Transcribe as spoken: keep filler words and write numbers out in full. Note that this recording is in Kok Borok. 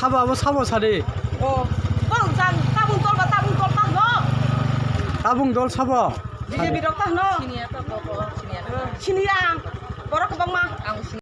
Abo, abo sabo sadi. O, tol jang, tabung tol ba, tabung tol tang no. Tabung dol sabo. B J P rok tang no. Sini ya, tol, tol, tol, sini ya. Sini ya.